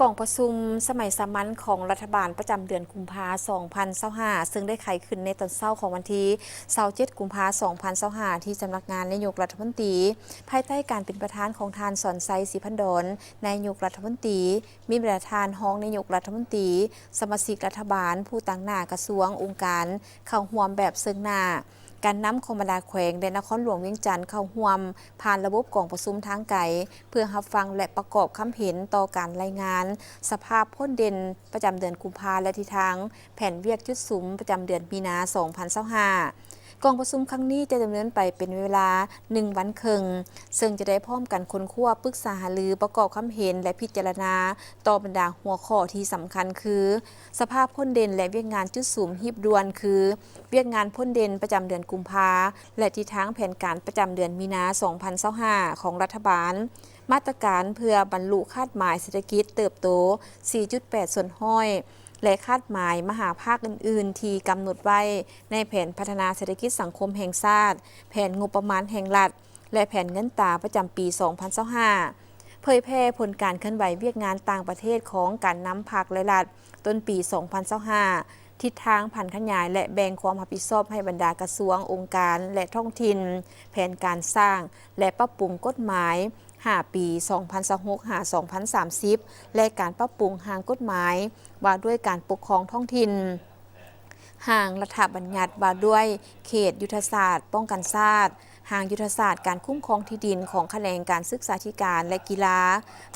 ກອງປະຊຸມສະໄໝສາມັນຂອງລັດຖະບານປະຈຳເດືອນກຸມພາ ສອງພັນຊາວຫ້າ ເຊິ່ງໄດ້ໄຂຂຶ້ນໃນຕອນເຊົ້າຂອງວັນທີ ຊາວເຈັດ ກຸມພາ ສອງພັນຊາວຫ້າ ທີ່ສຳນັກງານນາຍົກລັດຖະມົນຕີ ພາຍໃຕ້ການເປັນປະທານຂອງທ່ານ ສອນໄຊ ສີພັນດອນ ນາຍົກລັດຖະມົນຕີ, ມີບັນດາທ່ານຮອງນາຍົກລັດຖະມົນຕີ, ສະມາຊິກລັດຖະບານ, ຜູ້ຕາງໜ້າກະຊວງ, ອົງການ ເຂົ້າຮ່ວມແບບເຊິ່ງໜ້າ. ການນຳຂອງບັນດາແຂວງ ແລະ ນະຄອນຫຼວງວຽງຈັນເຂົ້າຮ່ວມຜ່ານລະບົບກອງປະຊຸມທາງໄກ ເພື່ອຮັບຟັງ ແລະ ປະກອບຄຳເຫັນຕໍ່ການລາຍງານສະພາບພົ້ນເດັ່ນປະຈຳເດືອນກຸມພາ ແລະ ທິດທາງແຜນວຽກຈຸດສຸມປະຈຳເດືອນມີນາ ສອງພັນຊາວຫ້າ. ກອງປະຊຸມຄັ້ງນີ້ຈະດຳເນີນໄປເປັນເວລາໜຶ່ງວັນເຄິ່ງ, ເຊິ່ງຈະໄດ້ພ້ອມກັນຄົ້ນຄວ້າ, ປຶກສາຫາລື, ປະກອບຄຳເຫັນ ແລະ ພິຈາລະນາຕໍ່ບັນດາຫົວຂໍ້ທີ່ສຳຄັນຄື ສະພາບພົ້ນເດັ່ນ ແລະ ວຽກງານຈຸດສຸມຮີບດ່ວນ ຄື ວຽກງານພົ້ນເດັ່ນປະຈຳເດືອນກຸມພາ ແລະ ທິດທາງແຜນການປະຈຳເດືອນມີນາ ສອງພັນຊາວຫ້າ ຂອງລັດຖະບານ, ມາດຕະການເພື່ອບັນລຸຄາດໝາຍເສດຖະກິດເຕີບໂຕ ສີ່ຈຸດແປດສ່ວນຮ້ອຍ ແລະ ຄາດໝາຍມະຫາພາກອື່ນໆ ທີ່ກຳນົດໄວ້ໃນແຜນພັດທະນາເສດຖະກິດສັງຄົມແຫ່ງຊາດ, ແຜນງົບປະມານແຫ່ງລັດ ແລະ ແຜນເງິນຕາປະຈຳປີ ສອງພັນຊາວຫ້າ. ເຜີຍແຜ່ຜົນການເຄື່ອນໄຫວວຽກງານຕ່າງປະເທດຂອງການນຳພັກ ແລະ ລັດ ຕົ້ນປີ ສອງພັນຊາວຫ້າ, ທິດທາງຜັນຂະຫຍາຍ ແລະ ແບ່ງຄວາມຮັບຜິດຊອບໃຫ້ບັນດາກະຊວງ, ອົງການ ແລະ ທ້ອງຖິ່ນ, ແຜນການສ້າງ ແລະ ປັບປຸງກົດໝາຍຫ້າປີ ສອງພັນຊາວຫົກ ຫາ ສອງພັນສາມສິບ ແລະ ການປັບປຸງຮ່າງກົດໝາຍວ່າດ້ວຍການປົກຄອງທ້ອງຖິ່ນ, ຮ່າງລັດຖະບັນຍັດວ່າດ້ວຍເຂດຍຸດທະສາດປ້ອງກັນຊາດ, ຮ່າງຍຸດທະສາດການຄຸ້ມຄອງທີ່ດິນຂອງຂະແໜງການສຶກສາທິການ ແລະ ກິລາ,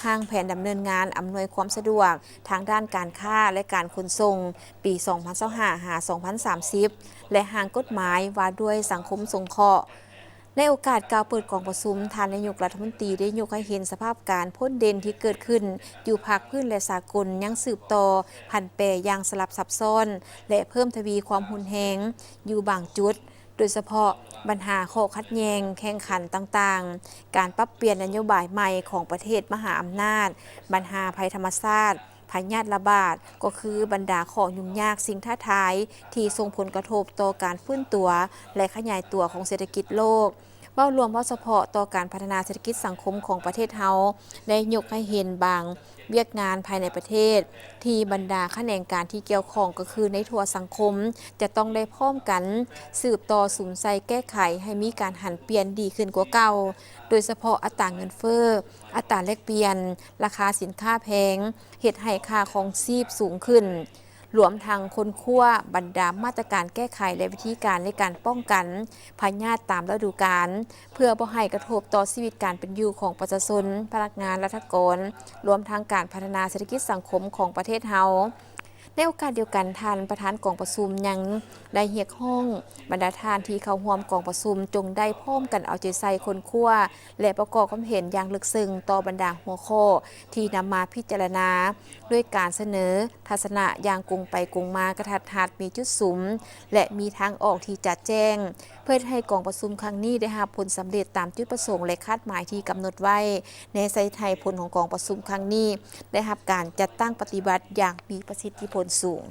ຮ່າງແຜນດຳເນີນງານອຳນວຍຄວາມສະດວກທາງດ້ານການຄ້າ ແລະ ການຂົນສົ່ງ ປີ ສອງພັນຊາວຫ້າ ຫາ ສອງພັນສາມສິບ ແລະ ຮ່າງກົດໝາຍວ່າດ້ວຍສັງຄົມສົງເຄາະ. ໃນໂອກາດກ່າວເປີດກອງປະຊຸມ, ທ່ານນາຍົກລັດຖະມົນຕີໄດ້ຍົກໃຫ້ເຫັນສະພາບການພົ້ນເດັ່ນທີ່ເກີດຂຶ້ນຢູ່ພາກພື້ນ ແລະ ສາກົນ ຍັງສືບຕໍ່ຜັນແປຢ່າງສະຫຼັບຊັບຊ້ອນ ແລະ ເພີ່ມທະວີຄວາມຮຸນແຮງຢູ່ບາງຈຸດ, ໂດຍສະເພາະບັນຫາຂໍ້ຂັດແຍ່ງແຂ່ງຂັນຕ່າງໆ, ການປັບປ່ຽນນະໂຍບາຍໃໝ່ຂອງປະເທດມະຫາອຳນາດ, ບັນຫາໄພທຳມະຊາດ, ພະຍາດລະບາດ ກໍຄືບັນດາຂໍ້ຫຍຸ້ງຍາກ, ສິ່ງທ້າທາຍທີ່ສົ່ງຜົນກະທົບຕໍ່ການຟື້ນຕົວ ແລະ ຂະຫຍາຍຕົວຂອງເສດຖະກິດໂລກ. ເວົ້າລວມ, ເວົ້າສະເພາະຕໍ່ການພັດທະນາເສດຖະກິດສັງຄົມຂອງປະເທດເຮົາ, ໄດ້ຍົກໃຫ້ເຫັນບາງວຽກງານພາຍໃນປະເທດ ທີ່ບັນດາຂະແໜງການທີ່ກ່ຽວຂ້ອງ ກໍຄືໃນທົ່ວສັງຄົມ ຈະຕ້ອງໄດ້ພ້ອມກັນສືບຕໍ່ສຸມໃສ່ແກ້ໄຂໃຫ້ມີການຫັນປ່ຽນດີຂຶ້ນກວ່າເກົ່າ, ໂດຍສະເພາະອັດຕາເງິນເຟີ້, ອັດຕາແລກປ່ຽນ, ລາຄາສິນຄ້າແພງ, ເຮັດໃຫ້ຄ່າຄອງຊີບສູງຂຶ້ນ, ລວມທັງຄົ້ນຄວ້າບັນດາມາດຕະການແກ້ໄຂ ແລະ ວິທີການໃນການປ້ອງກັນພະຍາດຕາມລະດູການ ເພື່ອບໍ່ໃຫ້ກະທົບຕໍ່ຊີວິດການເປັນຢູ່ຂອງປະຊາຊົນ, ພະນັກງານລັດຖະກອນ, ລວມທັງການພັດທະນາເສດຖະກິດສັງຄົມຂອງປະເທດເຮົາ. ໃນໂອກາດດຽວກັນ, ທ່ານປະທານກອງປະຊຸມຍັງໄດ້ຮຽກຮ້ອງບັນດາທ່ານທີ່ເຂົ້າຮ່ວມກອງປະຊຸມ ຈົ່ງໄດ້ພ້ອມກັນເອົາໃຈໃສ່ຄົ້ນຄວ້າ ແລະ ປະກອບຄວາມເຫັນຢ່າງເລິກເຊິ່ງຕໍ່ບັນດາຫົວຂໍ້ທີ່ນຳມາພິຈາລະນາ ດ້ວຍການສະເໜີທັດສະນະຢ່າງກົງໄປກົງມາ, ກະທັດຮັດ, ມີຈຸດສຸມ ແລະ ມີທາງອອກທີ່ຈະແຈ້ງ, ເພື່ອເຮັດໃຫ້ກອງປະຊຸມຄັ້ງນີ້ໄດ້ຮັບຜົນສຳເລັດຕາມຈຸດປະສົງ ແລະ ຄາດໝາຍທີ່ກຳນົດໄວ້. ແນໃສ່ໃຫ້ຜົນຂອງກອງປະຊຸມຄັ້ງນີ້ໄດ້ຮັບການຈັດຕັ້ງປະຕິບັດຢ່າງມີປະສິດທິຜົນສູງ.